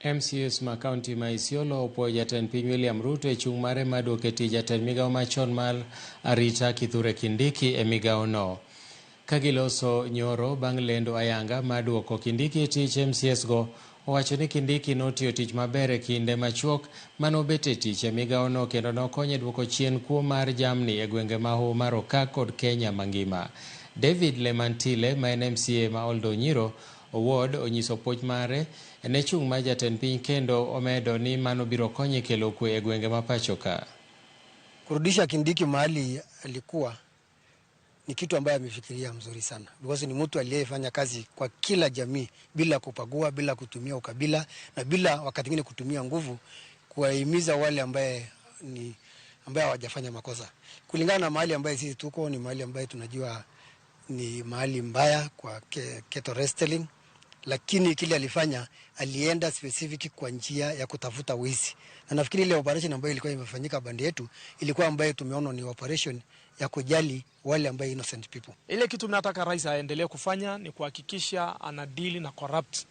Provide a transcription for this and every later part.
MCAs ma kaunti ma Isiolo opuoyo jatend piny William Ruto e chung' mare mar duoko e tich jatend migawo machon mar arita Kithure Kindiki e migawono. Ka giloso nyoro bang' lendo ayanga mar duoko Kindiki e tich, MCAs go owacho ni Kindiki notiyo tich maber e kinde machuok mane obet e tich e migawono kendo nokonyo e duoko chien kuo mar jamni e gwenge ma Hoho mar Okak kod Kenya mangima. David Lemantile ma en MCA ma Oldonyiro Ward onyiso puoch mare ne chung' mar jatend piny kendo omedo ni mano biro konyo e kelo kwe e gwenge ma pacho ka. Kurudisha Kindiki mahali alikuwa ni kitu ambayo amefikiria mzuri sana because ni mtu aliyefanya kazi kwa kila jamii bila kupagua, bila kutumia ukabila na bila wakati mwingine kutumia nguvu kuwahimiza wale ambaye ni ambaye hawajafanya makosa. Kulingana na mahali ambaye sisi tuko ni mahali ambaye tunajua ni mahali mbaya kwa cattle rustling, lakini kile alifanya alienda specific kwa njia ya kutafuta wizi, na nafikiri ile operation ambayo ilikuwa imefanyika bandi yetu ilikuwa ambayo tumeona ni operation ya kujali wale ambayo innocent people. Ile kitu mnataka rais aendelee kufanya ni kuhakikisha ana deal na corrupt,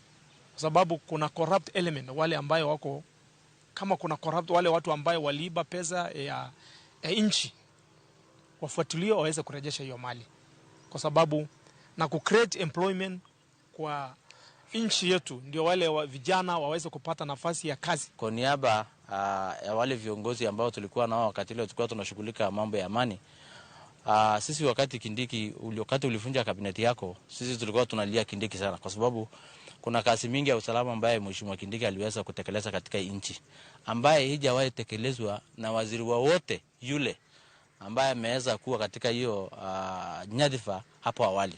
kwa sababu kuna corrupt element wale ambayo wako kama kuna corrupt wale watu ambayo waliiba pesa ya nchi wafuatiliwe waweze kurejesha hiyo mali, kwa sababu na ku create employment kwa nchi yetu, ndio wale wa vijana waweze kupata nafasi ya kazi. Kwa niaba ya wale viongozi ambao tulikuwa nao wakati ile tulikuwa tunashughulika mambo ya amani, sisi wakati Kindiki wakati ulivunja kabineti yako, sisi tulikuwa tunalia Kindiki sana, kwa sababu kuna kazi mingi ya usalama ambaye Mheshimiwa Kindiki aliweza kutekeleza katika nchi ambaye hijawahi tekelezwa na waziri wowote yule ambaye ameweza kuwa katika hiyo nyadhifa hapo awali.